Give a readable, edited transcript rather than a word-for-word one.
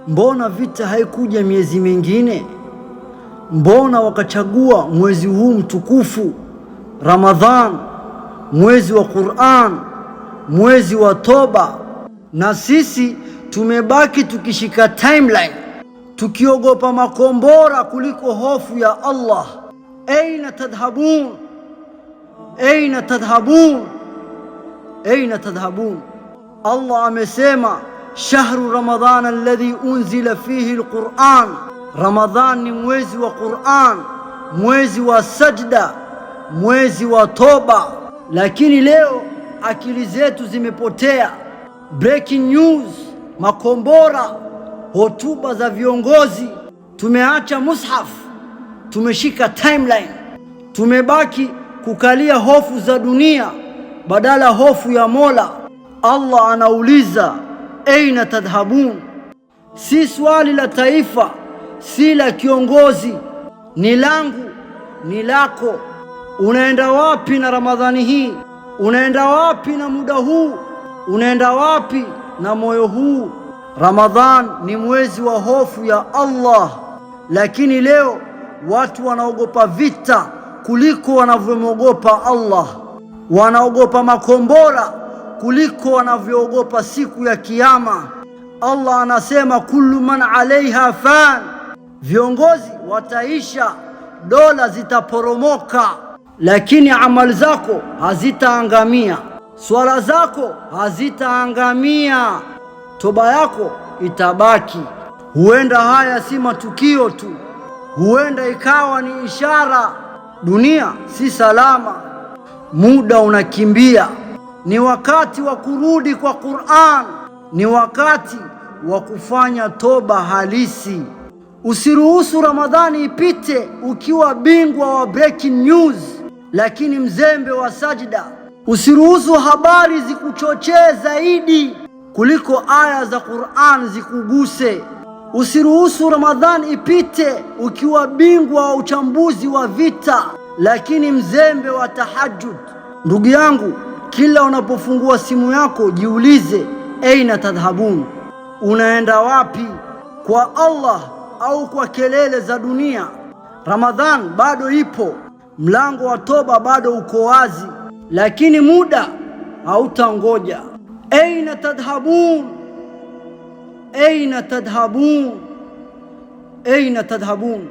Mbona vita haikuja miezi mingine? Mbona wakachagua mwezi huu mtukufu Ramadhan, mwezi wa Qur'an, mwezi wa toba? Na sisi tumebaki tukishika timeline, tukiogopa makombora kuliko hofu ya Allah. Aina tadhhabun, aina tadhhabun, aina tadhhabun. Allah amesema shahru ramadhan alladhi unzila fihi alquran. Ramadhan ni mwezi wa Quran, mwezi wa sajda, mwezi wa toba. Lakini leo akili zetu zimepotea. Breaking news, makombora, hotuba za viongozi. Tumeacha mushaf, tumeshika timeline, tumebaki kukalia hofu za dunia badala hofu ya Mola. Allah anauliza aina tadhhabun? Si swali la taifa, si la kiongozi, ni langu, ni lako. Unaenda wapi na Ramadhani hii? Unaenda wapi na muda huu? Unaenda wapi na moyo huu? Ramadhan ni mwezi wa hofu ya Allah, lakini leo watu wanaogopa vita kuliko wanavyomwogopa Allah, wanaogopa makombora kuliko wanavyoogopa siku ya Kiyama. Allah anasema kullu man alaiha fan, viongozi wataisha, dola zitaporomoka, lakini amali zako hazitaangamia, swala zako hazitaangamia, toba yako itabaki. Huenda haya si matukio tu, huenda ikawa ni ishara. Dunia si salama, muda unakimbia. Ni wakati wa kurudi kwa Qur'an, ni wakati wa kufanya toba halisi. Usiruhusu Ramadhani ipite ukiwa bingwa wa breaking news, lakini mzembe wa sajda. Usiruhusu habari zikuchochee zaidi kuliko aya za Qur'an zikuguse. Usiruhusu Ramadhani ipite ukiwa bingwa wa uchambuzi wa vita, lakini mzembe wa tahajjud. Ndugu yangu, kila unapofungua simu yako jiulize, aina tadhhabun, unaenda wapi? Kwa Allah au kwa kelele za dunia? Ramadhan bado ipo, mlango wa toba bado uko wazi, lakini muda hautangoja. Aina tadhhabun, aina tadhhabun, aina tadhhabun.